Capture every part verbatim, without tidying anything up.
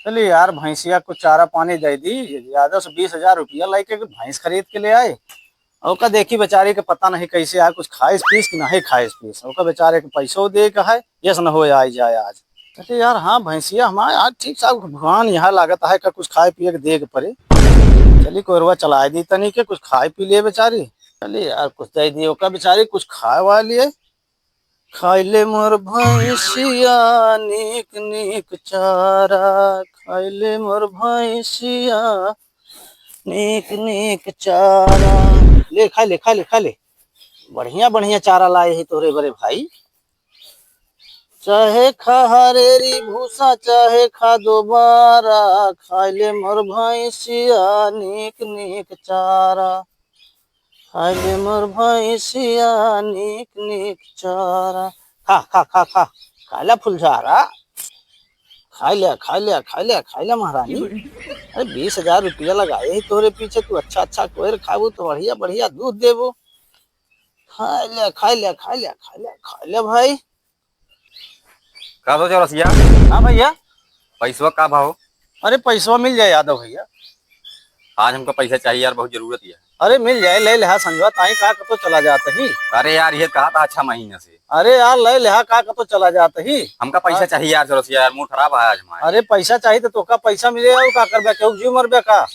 चली यार, भैंसिया को चारा पानी दे दी, यादव से बीस हजार रुपया लेके के भैंस खरीद के ले आए। ओका देखी बेचारी के पता नहीं कैसे यार, कुछ खाइस पीस कि नहीं खाइस पीस। ओका बेचारे के पैसो दे के है, यस न हो आई जाए आज। कहते यार, हाँ, भैंसिया हमारे आज ठीक ठाक भगवान यहाँ लागत है का कुछ खाए पिए के दे के परे। चली कोरवा चलाए दी तनी के, कुछ खाए पी लिए बेचारी। चली यार, कुछ दे दी ओका बेचारी, कुछ खाए वाए लिए। खाइले मोर भैंसिया नीक नीक चारा, खाइले मोर भैंसिया नीक नीक चारा। ले, खा ले, खा ले, खा ले। बढ़िया बढ़िया चारा लाए है तोरे बड़े भाई। चाहे खा हरेरी भूसा, चाहे खा दोबारा, खाइले मोर भैंसिया नीक नीक चारा। खाइले मोर भैंसिया नीक नीक चारा। खा, खा, खा, खा। खाइला फुलझारा। खाइले, खाइले, खाइले, खाइले महारानी। अरे बीस हजार रुपया लगाए ही तोरे पीछे, तू अच्छा, अच्छा कोयर खाबू तो बढ़िया, बढ़िया दूध देबू। खाइले, खाइले, खाइले, खाइले, खाइले भाई। का दो चौरसिया? हाँ भैया। पैसवा का भाव? अरे पैसवा मिल जाए यादव भैया। आज हमको पैसा चाहिए यार, बहुत जरूरत है। अरे मिल जाए, ले लेहा संजवा, ताई का कतो चला जात ही। अरे यार, ये कहा था अच्छा महीना से। अरे यार, ले लेहा का कतो चला जात ही। हमका पैसा हाँ। चाहिए यार चौरसिया, यार मूड खराब है आज हमारा। अरे पैसा चाहिए तो तोका पैसा मिले, और का करबे, केहू जीव मरबे का?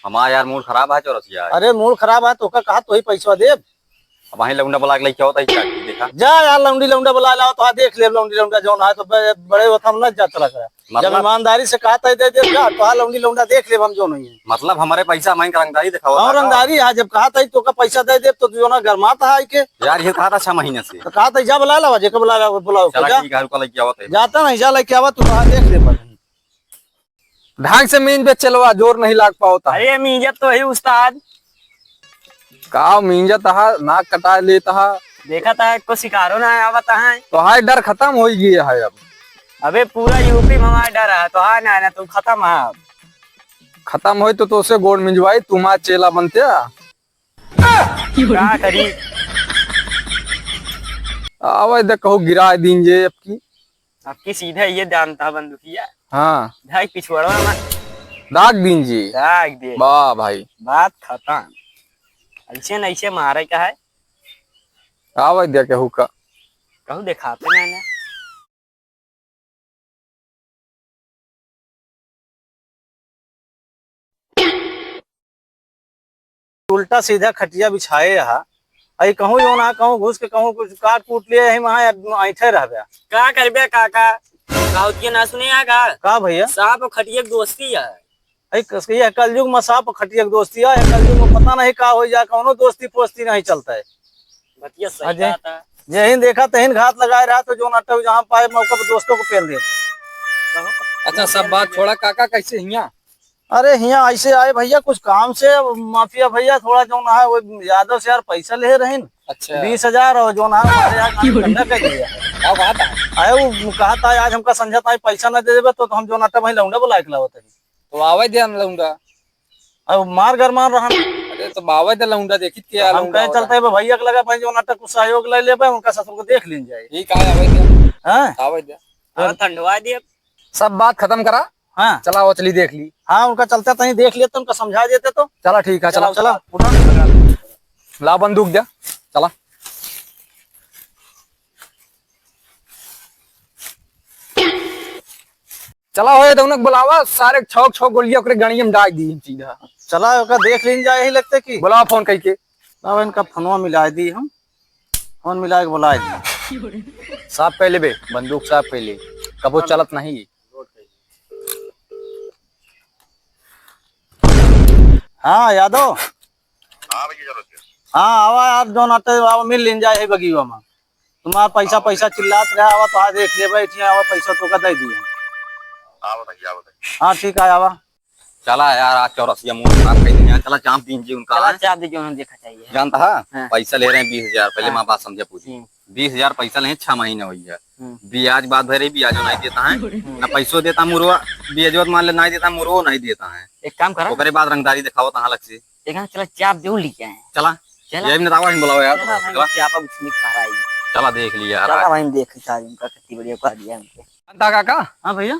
हमारा यार मूड खराब है चौरसिया। अरे मूड खराब है, तोका कहा तो ही पैसा देब। अब वहीं लौंडा बुला के लेके आओ, तही क्या देखा। जा यार, लौंडी लौंडा बुला लाओ, तो हाँ देख ले लौंडी लौंडा जौन है, तो बड़े, बड़े होत हम ना जा चला करा। जब मतलब? ईमानदारी से कहा तय दे दे जा, तो हाँ लौंडी लौंडा देख ले हम जौन ही है। मतलब हमारे पैसा मांग के रंगदारी दिखाओ, और दिखाओ। रंगदारी है, जब कहा तय तो का पैसा दे दे, तो जो ना गरमात है आई के। यार ये कहा था छह महीने से। तो कहा तय जा बुला लावा, जेके बुला लावा, बुलाओ चला जा। ठीक है, रुका लेके आओ तय। जाता नहीं, जा लेके आवा, तू कहा देख ले पर। ढंग से मींज बे चेलवा, जोर नहीं लाग पावत है। अरे मींजत तो ही उस्ताद। का मींजत हा, नाक कटा लेत हा। देखत हा, को शिकारो ना आवत है। तो हाय डर खतम होई गया है अब। अबे पूरा यूपी में हमारा डर है, तो हाय ना, ना तू खतम है अब। खतम होई तो तोसे गोड़ मिंजवाई, तू हमार चेला बनते। का करी? आवे दे कहू गिराए दीन जे अब की। अब की सीधा ये दानता बंदूकिया। हाँ। धाई पिछुआड़वा में। दाग दीन जी। दाग दे। वाह भाई। बात खतम। ऐसे न ऐसे मारे का है। आवे दे कहू का। कहू देखाते ना ना। उल्टा सीधा खटिया बिछाए हा। अई कहूँ जो ना कहूँ घुस के कहूँ कुछ काट कूट लिए, यही वहाँ ऐंठे रहबे। का करबे काका? कहूतिया ना सुने आ का? का भैया? सांप और खटिया के दोस्ती है। अई कस-, यह कलयुग में सांप और खटिया के दोस्ती है, यह कलयुग में पता नहीं का हो जा, कौनो दोस्ती पोस्ती नहीं चलता है। बतिया सही अजय, बात है। यही देखा तहिन घात लगाए रहा तो जो नटक जहाँ पाए मौका पे दोस्तों को पेल देते। अच्छा, सब बात छोड़ा काका, कैसे हिया? अरे हिया ऐसे आए भैया कुछ काम से, माफिया भैया थोड़ा जो ना है वो यादव से यार पैसा ले रहे हैं। अच्छा। बीस हजार और जो ना है हमारे यहाँ काम धंधा कर दिया। क्या बात है? अरे वो कहा था आज हमका संझा ताई पैसा ना दे देबे तो, तो हम जो ना तब वहीं लौंडा बुला के लावत है। तो आवे दे हम लौंडा। अब मार गरमान रहन। अरे तो आवे दे लौंडा, देखित के हम लौंडा कहे चलते हैं भैया के लगा भाई जो ना तक सहयोग ले लेबे, उनका ससुर को देख लीन जाए। ठीक है, आवे दे। हाँ? आवे दे। हाँ, ठंडवा दिए। सब बात खतम करा। हाँ। चला, वो चली देख ली। हाँ, उनका चलते तनी देख लेते, उनका समझा देते तो। चला, ठीक है, चला, चला, चला। उठा। ला बंदूक दे, चला। चला हो, ये दौनक बुलावा, सारे छौक छौक गोलियां ओकरे गणिये में डाल दी सीधा। चला, ओका देख लीन जाए, यही लगते कि। बुलावा फोन कइके। लावा, इनका फोनवा मिला दी हम। फोन मिला के बुलाए दे। साफ कर लेबे, बंदूक साफ कर ले, कबो चलत नहीं। हाँ यादव। हाँ भैया, चलो। हाँ, आवा यार, जौन आते आवा, मिल लीन जाए है बगिया में। तुम्हारा पैसा, हाँ, पैसा चिल्लात रहा, आवा तो आज देख ले बैठिए, आवा पैसा तो का दे दिए। हाँ बताइए, हाँ बताइए। हाँ ठीक है, आवा। चला यार, आज चौरसिया मूड खराब कर दिया। चला चाप दीजिए उनका। चला चाप दीजिए, उन्हें देखा चाहिए। जानता है, हाँ। पैसा ले रहे हैं बीस हजार, पहले हाँ। माँ बात समझे पूरी। हम्म। बीस हजार पैसा ले हैं, छह महीने हुई है। हम्म। ब्याज बात भरे, ब्याजो नहीं देता है, हम्म। ना पैसो देता मुरवा, ब्याजो मान ले नहीं देता, मुरवो नहीं देता है। एक काम करा। ओकरे बाद रंगदारी दिखाओ तहाँ लग से। एक काम चला, चाप देऊ ली जाए। चला। चला। ये भी नेतावा ही बुलाओ यार, चला भाई, चला। चापा कुछ नहीं खा रहा है। चला देख लिया यार चला आज। भाई, हम देख सारी उनका कितनी बढ़िया कर दिया हमके। अंता काका? हाँ भैया।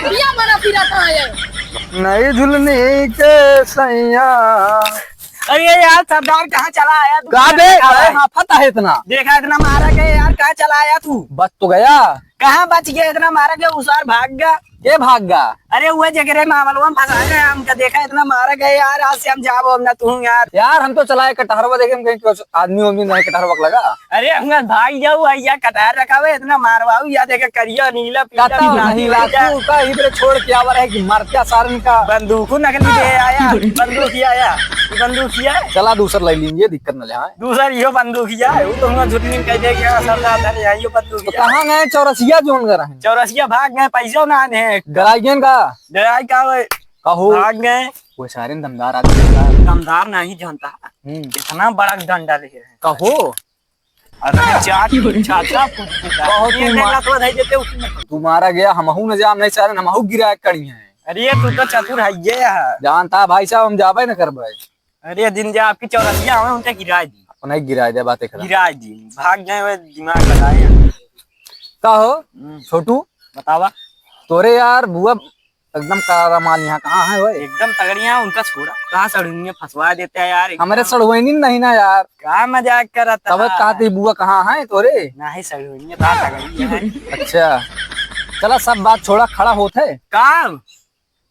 माफिया बना फिरत है ये। नई झुलनी के सैया। अरे यार सरदार, कहाँ चला आया तू? का बे? देखा अरे है? हाँ, पता है इतना। देखा, इतना मारा गया यार, कहाँ चला आया तू? बच तो गया। कहाँ बच गया? इतना मारा गया, उसार भाग गया। के भाग गया? अरे वो जगरे मामलवा में फंसा है हमका। देखा, इतना मारा गया यार, आज से हम जाबो हम ना तू यार। यार हम तो चलाए कटहरवा देखे, हम कहीं कुछ आदमी वादमी नहीं कटहरवा के लगा। अरे हम भाग जाऊ, भैया कटहर रखा हुआ, इतना मारवाऊ या देखे करिया नीला पीला कहता पीला नहीं पीला। लाखू का ही बरे छोड़ के आवा रहे कि मरत्या सारन का। बंदूक नकली दे आया, बंदूक ही आया, बंदूक ही आया। चला दूसर ले लेंगे, दिक्कत न ले आए। दूसर यो बंदूक ही आया, वो तो हम झुटनी कह दे गया सरदार, धरे आइयो बंदूक तो ही आया। कहाँ गए चौरसिया जोन कर रहे हैं? चौरसिया भाग गए, पैसा ना दे। डराई गए का? डराई का हुए? कहो। भाग गए। वो सारे दमदार आदमी का। दमदार नहीं जानता। हम्म। इतना बड़ा डंडा ले है। कहो। अरे चाट, चाटा फुट फुटा। बहुत ये तू मा-, डंडा तो धई देते उसमें। तू मारा गया, हमहू न जाम नहीं सारे, हमहू गिरा कड़ी हैं। अरे तू तो चतुर है ये है। जानता भाई साहब, हम जाबे न करबे। अरे दिन जा आपकी चौरसिया हमें उनके गिरा दी। अपने गिरा दे, बातें खड़ा। गिरा दी, भाग गए वो दिमाग लगाए हैं। का हो, हम्म। छोटू? बतावा। तोरे यार बुआ एकदम कारा माल यहाँ कहाँ है ओए? एकदम तगड़िया, उनका छोड़ा। कहाँ सड़ुनिया फंसवा देते हैं यार, एकदम। हमरे सड़ुआइनी नहीं ना यार। का मजाक करत तब है? कहा ती बुआ कहाँ है तोरे? नहीं, सड़ुनिया बात तगड़ी है। अच्छा, चला सब बात छोड़ा, खड़ा होत है। का?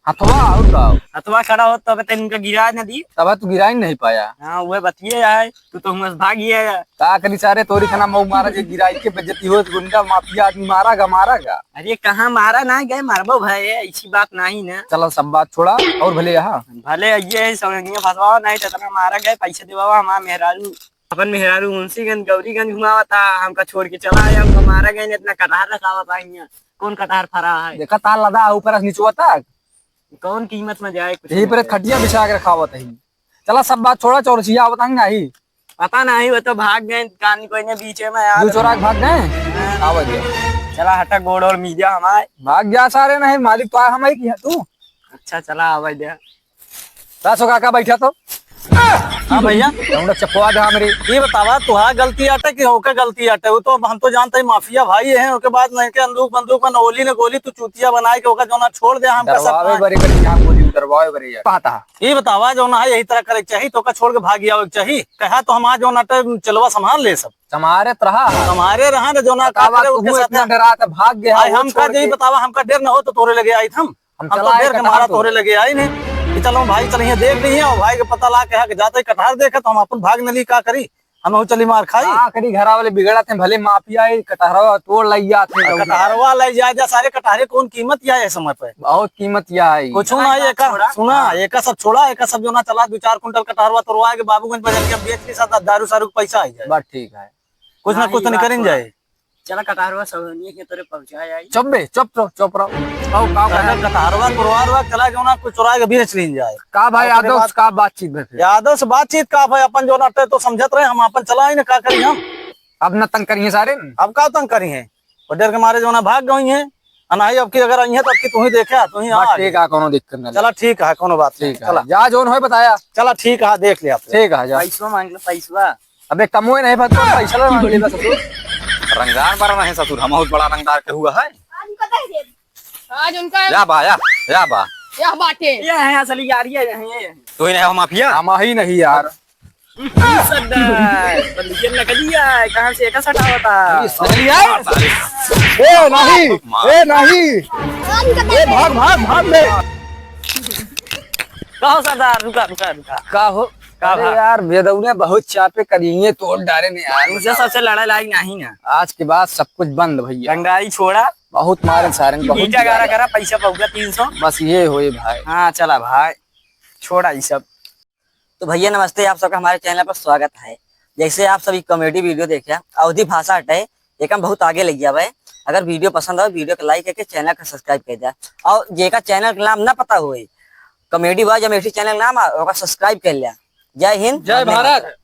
हथवा और का? हथवा खड़ा होत तब तैं उनका गिरा न दी। तब तू गिरा ही नहीं पाया। हाँ, वह बतिये है। तू तो हुआं से भाग गया यार। का करी सारे, तोरी खाना मऊ मारा जे गिराई के बेइज्जती होत, गुंडा माफिया आदमी मारा गा, मारा गा। अरे कहाँ मारा ना गए, मारबो भाई, ऐसी बात नहीं ना। चला सब बात छोड़ा और भले यहाँ। भले ये है, समझिए फंसवाओ नहीं तो इतना मारा गए, पैसे देवावा हमारा मेहरारू। अपन मेहरारू मुंशीगंज, गौरीगंज घुमावा था, हमका छोड़ के चला आया, हमका मारा गए, इतना कटहर रखावा था यहाँ। कौन कटहर फरा है? देखा था लदा ऊपर से निचवा तक। कौन कीमत में जाए कुछ यही पर नहीं। खटिया बिछा के रखावत है। चला सब बात छोड़ा, चौरसिया आवत है नहीं। पता नहीं, वो तो भाग गए, कान कोई ने बीचे में यार। दू चोरा के भाग गए? हाँ। आवा गया। चला हटा, गोड़ और मीजा हमारे। भाग जा सारे, नहीं मालिक तो हम ही की है तू। अच्छा चला आवा गया। रासो काका बैठा तो। हाँ भैया। लौंडा चपवा दे हमरे। ये बतावा, तुहार गलती आटे कि ओकर गलती आटे? वो तो हम तो जानते ही माफिया भाई हैं, ओके बाद नहीं के बंदूक बंदूक में न ओली न गोली, तू चूतिया बनाए के ओकर जोना छोड़ दे, हम डरवावे सब बरे बरे, यहाँ गोली डरवावे बरे यार। पता। ये बतावा, जौन है यही तरह करे के चाही, तो का छोड़ के भाग जावे के चाही? कहा तो हम आज जौन अटे चलवा संभाल ले सब। संभारे त रहा। संभारे रहा न, जौन का बतावा, करे तू ओके इतना साथ। डरा त भाग गया, आई वो हम का छोड़ जाई के। बतावा, हमका डर न हो तो तोरे लगे आई हम। हम हम तो चला आए डर के कटहर मारा तो। तोरे लगे आई नहीं कि चलो भाई, चलिए देख लीजिए और भाई के पता ला के, के जाते कटहर देखे तो हम अपन भाग न ली, का करी? हम चली मार खाई। का करी, घरा वाले बिगड़त हैं, भले माफिया है, कटहरवा तोड़ लई जात हैं, आ, कटहरवा लई जाए जा, सारे कटहरे कौन कीमत या है समय पे? बहुत कीमत या है। कुछ ना, नहीं, ये का, छोड़ा। सुना, हाँ। ये का सब छोड़ा, ये का सब जौना चला, दो चार कुंटल कटहरवा तोड़वा के बाबूगंज बाजार के बेच के साथ दारू सारू के पैसा आ जाए। बस ठीक है। कुछ ना नहीं, कुछ तो बात निकल छोड़ा। जाए। चला कटहरवा सलोनिया के तोरे पहुंचा आई। चुप बे, चुप रहो, चुप रहो। आओ, का अरे कहा? कटहरवा तोड़वा चला जौना कुछ चोरा के बेच लीन जाए। का भाई ओकरे यादव बाद से का बातचीत भे फिर? यादव से बातचीत का भाई, अपन जौना अटे तो समझत रहे, हम अपन चला ही ना, का करी हम? अब ना तंग करिए सारे न। अब का तंग करी हैं? और डर के मारे जौना भाग गई हैं। अनाही अब की अगर आई हैं तो अब की तू ही देखे, तू ही बस आ ठीक गए। है, कोनो दिक्कत ना। चला ठीक है, कोनो बात ठीक नहीं। है। चला। जा जौन होए बताया। चला ठीक है, देख लिया। ठीक है, जा। पैसवा मांग लो, पैसवा। अबे कमोए नहीं भर, कौन पैसा ला मांग लेबा ससुर? रंगदार बड़ा नहीं ससुर, हम बहुत बड़ा रंगदार के हुआ है। आज उनका दे दे। आज उनका या बा, या, या बा। या बाटे। ये है असली यार, ये है, ये है। तू ही नहीं हो माफिया? हम ही नहीं यार। सरदार, बंदूकिया नकली है, कहाँ से एका सटा होता? नकली है? ए, नहीं, ए, नहीं। ए, भाग, भाग, भाग बे। कहो सरदार, रुका, रुका, रुका। का हो? का अरे भा? यार, बेदौने बहुत चापे करिए, तोड़ डारे ने यार। उनसे सबसे लड़ाई लाई नहीं ना। आज के बाद सब कुछ बंद भैया। रंगाई छोड़ा। बहुत मारे सारन, बहुत ईटा गारा दिया। करा, पैसा पहुंचा तीन सौ। बस ये होए भाई। हाँ, चला भाई, छोड़ा ये सब। तो भैया नमस्ते, आप सबका हमारे चैनल पर स्वागत है। जैसे आप सभी कॉमेडी वीडियो देखे, अवधी भाषा हटे, एक हम बहुत आगे लग गया भाई। अगर वीडियो पसंद आवे, वीडियो को लाइक करके चैनल का सब्सक्राइब कर दिया। और जेका चैनल का नाम ना पता होए, कॉमेडी बॉयज अमेठी चैनल नाम है, ओका सब्सक्राइब कर लिया। जय हिंद, जय धन्यवाद। भारत।